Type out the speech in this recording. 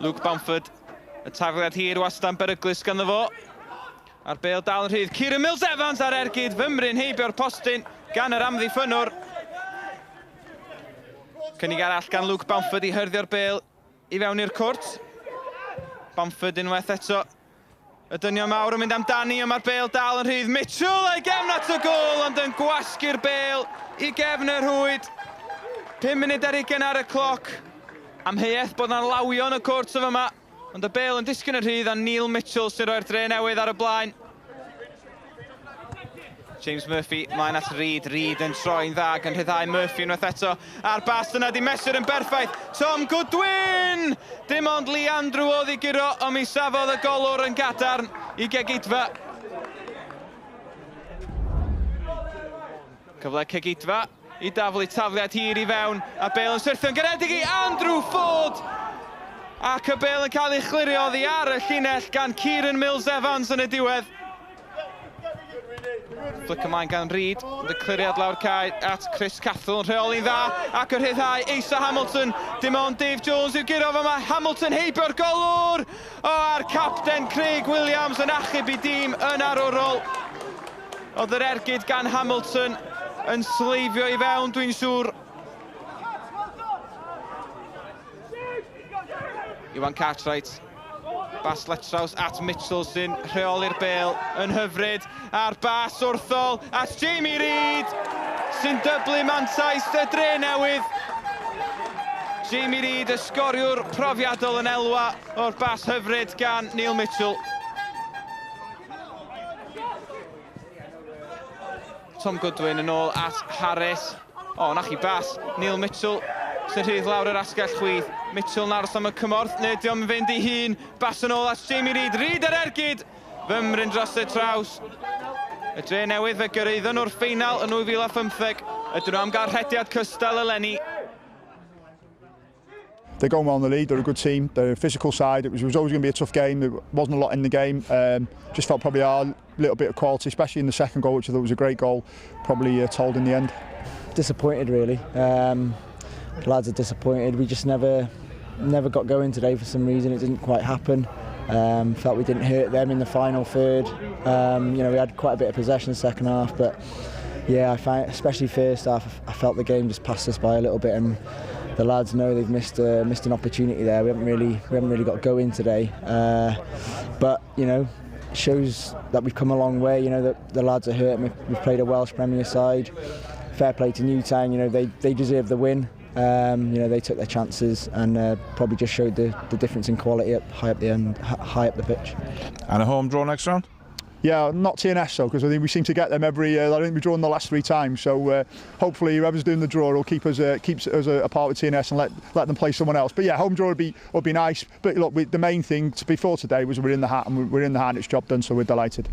Luke Bamford, y tafliad hir wastad beryglus ganddo fo. A'r bêl dal yn rhydd. Kieran Mills-Evans ar ergyd, fymryn heibio'r postyn gan yr amddiffynnwr. Cynnig arall gan Luke Bamford i hyrddio'r bêl i fewn i'r cwrt. Bamford unwaith eto. Y dynion mawr yn mynd amdani, ond mae'r bêl dal yn rhydd. Mitchell a'i gefn at y gôl, ond yn gwasgu'r bêl i gefn y rhwyd. 5 munud ar 20 ar y cloc. Amheuaeth bod yna lawio yn y cwrt o fyma, ond y bêl yn disgyn yn rhydd a Neil Mitchell sy'n rhoi'r dre newydd ar y blaen. James Murphy mlaen at Reid, Reid yn troi'n dda gan rhyddhau Murphy unwaith eto. A'r bas yna di mesur yn berffaith. Tom Goodwin! Dim ond Lee Andrew oedd i guro, ond mi safodd y golwr yn gadarn i Gegidfa. Cyfle Cegidfa i daflu tafliad hir i fewn, a bêl yn syrthio'n garedig i Andrew Ford! Ac y bêl yn cael ei chlirio oddi ar y llinell gan Kieran Mills-Evans yn y diwedd. Flick ymlaen gan Reid, ond y cliriad lawr cae at Chris Cathell yn rheoli'n dda, ac y rhyddhau Asa Hamilton. Dim ond Dave Jones i'w guro fama, Hamilton heibio'r golwr! O, a'r capten Craig Williams yn achub i dîm yn arwrol. Oedd yr ergyd gan Hamilton yn sleifio i fewn, dwi'n siŵr. Iwan Cartwright. Bas Letraws at Mitchell sy'n rheoli'r bêl yn hyfryd. A'r bas wrthol at Jamie Reid sy'n dyblu mantais y dre newydd. Jamie Reid, y sgoriwr profiadol yn elwa o'r bas hyfryd gan Neil Mitchell. Tom Goodwin yn ôl at Harris. O, na chi bas. Neil Mitchell sy'n rhydd lawr yr asgell chwith. Mitchell yn aros am y cymorth. Neu diom yn fynd i hun. Bas yn ôl at Jamie Reid. Reid ar ergyd. Fymryn dros y traws. Y dre newydd fe gyrraeddon nhw'r ffeinal yn 2015. Ydyn nhw am gael rhediad cystal eleni? They're going well in the league, they're a good team, they're a physical side. It was always going to be a tough game, there wasn't a lot in the game. Just felt probably our little bit of quality, especially in the second goal, which I thought was a great goal, probably told in the end. Disappointed really. The lads are disappointed. We just never got going today for some reason. It didn't quite happen. Felt we didn't hurt them in the final third. You know, we had quite a bit of possession in the second half, but yeah, I find, especially first half, I felt the game just passed us by a little bit, and the lads know they've missed an opportunity there. We haven't really got going today, but you know, shows that we've come a long way. You know that the lads are hurt. We've played a Welsh Premier side. Fair play to Newtown. You know they deserve the win. You know they took their chances and probably just showed the difference in quality high up the pitch. And a home draw next round? Yeah, not TNS though, because I think we seem to get them every year. I think we've drawn the last 3 times, so hopefully whoever's doing the draw will keep us apart with TNS and let them play someone else. But yeah, home draw would be nice. But look, the main thing before today was we're in the hat, and we're in the hat and it's job done, so we're delighted.